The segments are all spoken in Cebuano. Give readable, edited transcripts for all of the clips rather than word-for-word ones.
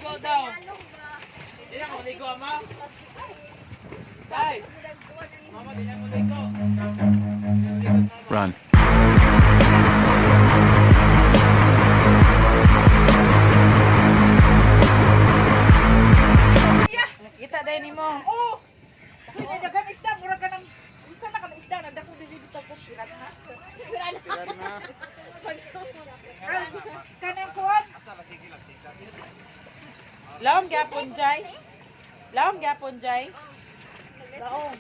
Ligo daw. Di na mo ligo, ama. Tay. Mama, di na mo ligo. Run. Kita dahil ni mo. Oh! Uy, dagan isda, mura ka ng unsa na ka ng isda, nandako din dito ko piranha. Kanang kuan? Laom gyapon jay. Laom gyapon jay. Laom.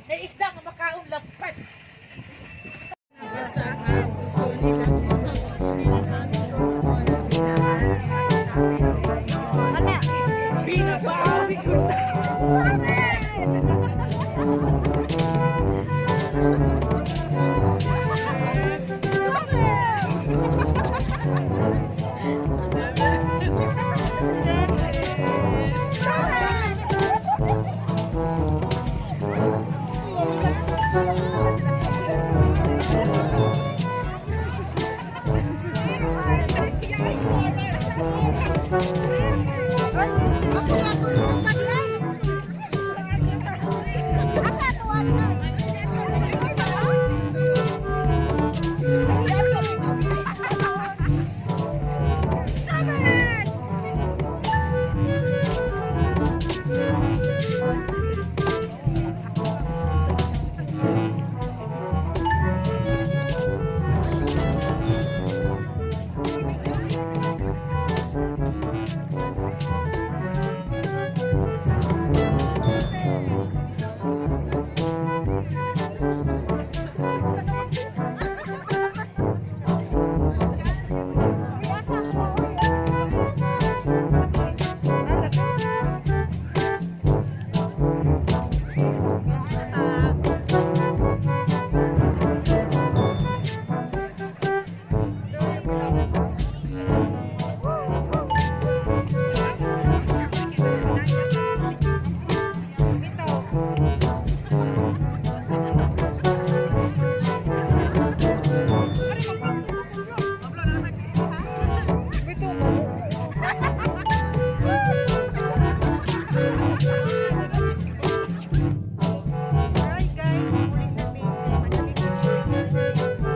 Na isda nga makaon lapad. Binabawi ko na. Ay, asa na tulog ka di ay? Asa tuwa di ay? Uy, asa ko oy? Alright guys, muli na mi kay manamit ang.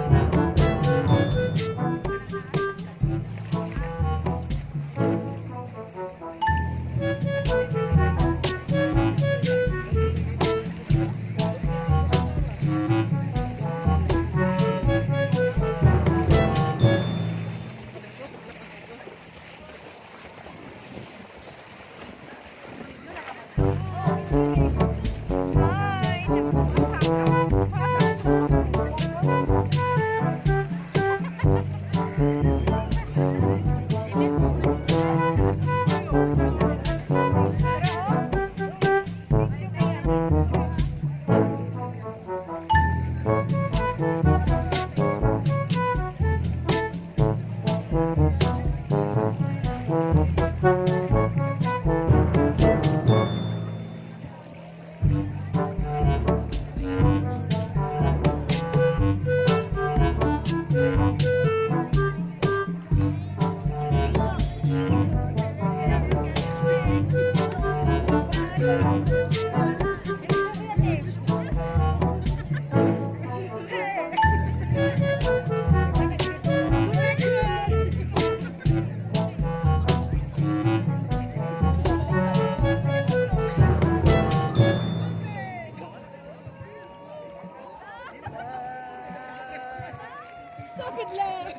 Stop it lang.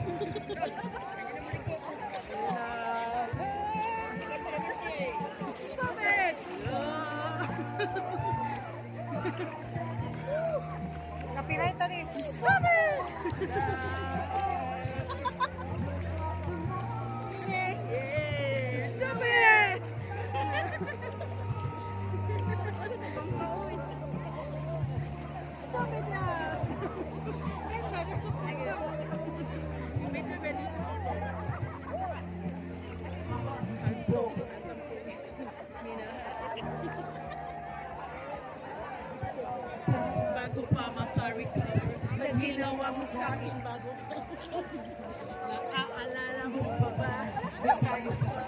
Stop it. Copyright ni. Stop it. Stop it. Stop it lang. Bago pa maka-recover. Ginawa mo sa akin bago ka. Naaalala mo pa ba? Tayo pa.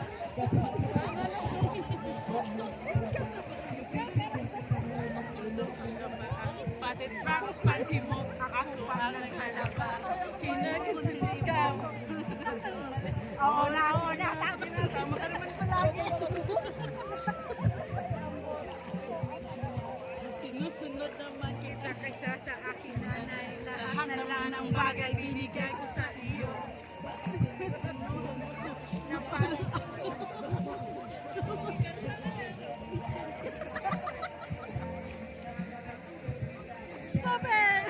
Patit tracks, panty mo, ako ang naghanap. Kinakinsinig ka. Oo na, oo na. Tama na. Tama ka naman palagi. Sinusunod naman kita Kaysa sa aking nanay, lahat na lang ng bagay binigay ko sa iyo. Sinusunod mo ko na parang aso. Stop it!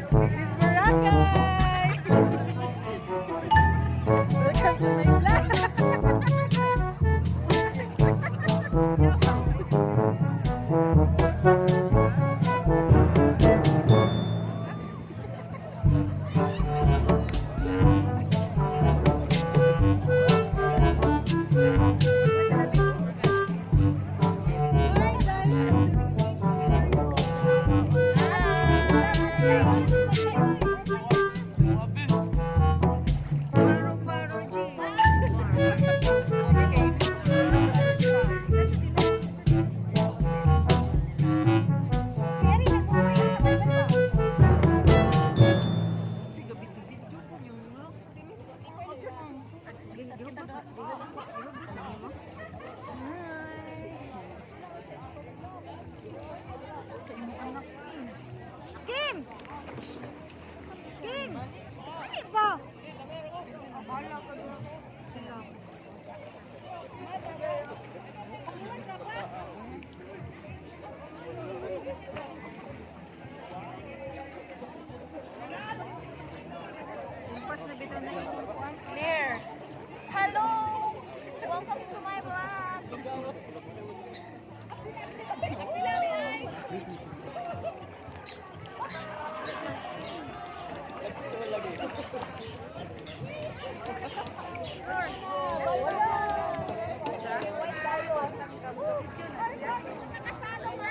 This is Boracay! Welcome to my vlog! Hi guys, Paro paro G. Kim! Kim! Ano ba? Akala ko na sila. Lampas na bitaw na imong kuan. Claire! Hello! Welcome to my vlog!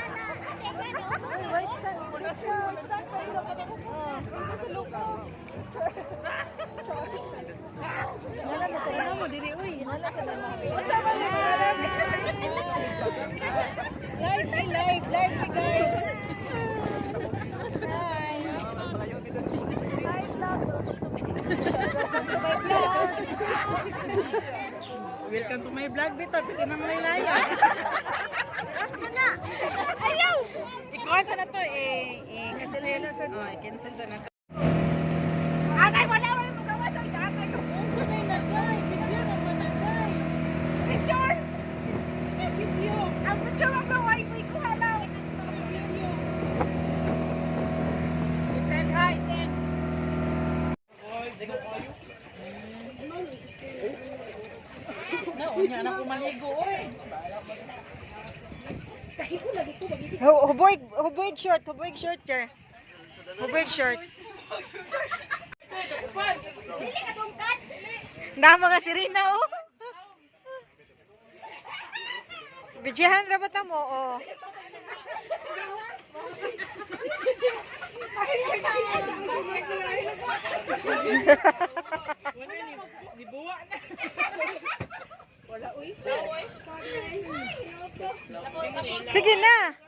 Uy, white sun, picture. White sun, Wala mo sa mo diri uy, wala sa mo. Live, me, live, live me guys. Hi. Hi vlog! Welcome to my vlog. Welcome to my vlog, Bito. Pwede na may laya. Ano na? Ayaw! Ikuhan sa na to, eh. I-cancel Oh, i-cancel sa na to. Agay, wala wala mo gawa sa agay ko. Unsa na yung nagay? Video naman nagay. Picture! Video. Ang picture ang baway ko ikuha lang. Video. I-send ha, i-send. Na, unya na ko maligo, oy. Huboy, huboy short, huboy short, sir. Huboy short. Dili ka tungkad! Na mga sirena oh. Bijihan ra ba ta mo oh. Wala ni, nibuwa na. Sige na.